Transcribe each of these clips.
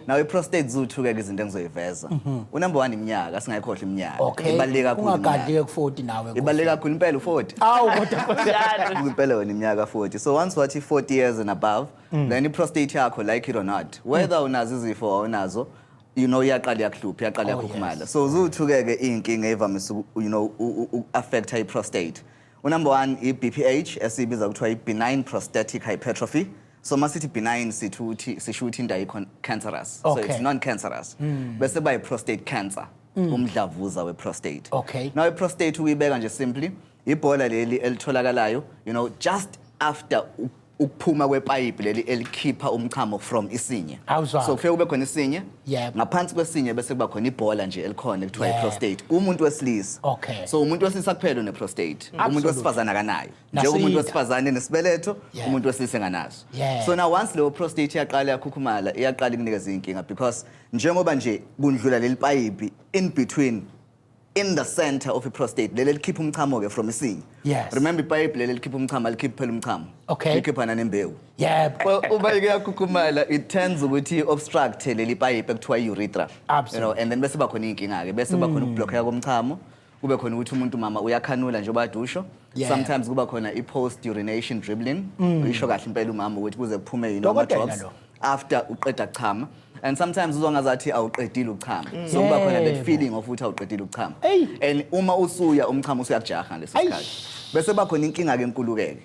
Now i-prostate zuthu-ke izinto engizoyiveza. Unumber 1 iminyaka, singayikhohlwa iminyaka. Ibaluleke kakhulu. Ungagadli ke ku-40 nawe. Ibaluleke kakhulu impela u-40. Awu kodwa Njalo. Impela wena iminyaka 40. So once wathi 40 years and above, then i-prostate yakho, like it or not, whether unazo izifo or awunazo, iyaqala iyakuhlupha, iyaqala iyakhukhumala. So zuthu-ke ke iy'nkinga ey'vamise uku-affecta i-prostate. Unumber 1 i-BPH, esiyibiza kuthiwa i-benign prostatic hypertrophy. So masithi benign, sithi ukuthi sisho ukuthi into ayikho cancerous. So it's non-cancerous. Bese kuba i-prostate cancer, umdlavuza we-prostate. Now i-prostate, ukuyibeka nje simply, ibhola leli elitholakalayo just after ukuphuma kwepayipi leli elikhipha umchamo from isinye. Awuzwa. So kufike kube khona isinye. Ngaphansi kwesinye bese kuba khona ibhola nje elikhona ekuthiwa i-prostate kumuntu wesilisa. So umuntu wesilisa kuphela une-prostate. Umuntu wesifazane akanayo. Njengoba umuntu wesifazane nesibeletho, umuntu wesilisa enganaso. So now once leyo prostate iyaqala yakhukhumala, iyaqala ikunikeza inkinga, because njengoba nje kundlula leli payipi in between, in the center of i-prostate, leli elikhipha umchamo ke from isinye. Remember, ipayipi leli elikhipha umchamo alikhiphi phela umchamo. Likhipha nanembewu. Well, uma ike yakhukhumala, it tends ukuthi obstruct leli payipi ekuthiwa i-urethra. And then bese ba khona inkinga ke, bese ba khona ukublockeka komchamo, kube khona ukuthi umuntu mama uyakhanula njengoba adusho. Sometimes kuba khona i-post urination dribbling. Uyisho kahle impela umama ukuthi kuze kuphume Dokotela ama-drops lo. After uqeda kuchama. And sometimes uzongazathi awuqedile ukuchama. So kuba khona that feeling of ukuthi awuqedile ukuchama. And uma usuya umchamo usuyakujaha ngaleso sikhathi. Bese ba khona inkinga ke enkulu ke,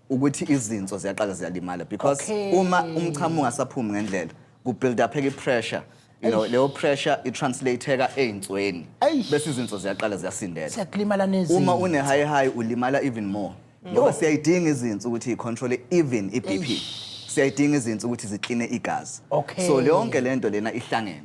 ukuthi izinso ziyaqala ziyalimala, because uma umchamo ungasaphumi ngendlela, ku build up i-pressure. Leyo pressure i-translateka ey'nsweni. Bese izinso ziyaqala ziyasindela. Siyakulimala nezinso. Uma une high high ulimala even more. Ngoba siyayidinga izinso ukuthi i-control even i-BP. Siyayidinga izinso ukuthi zikline igazi. So yonke lento lena ihlangene.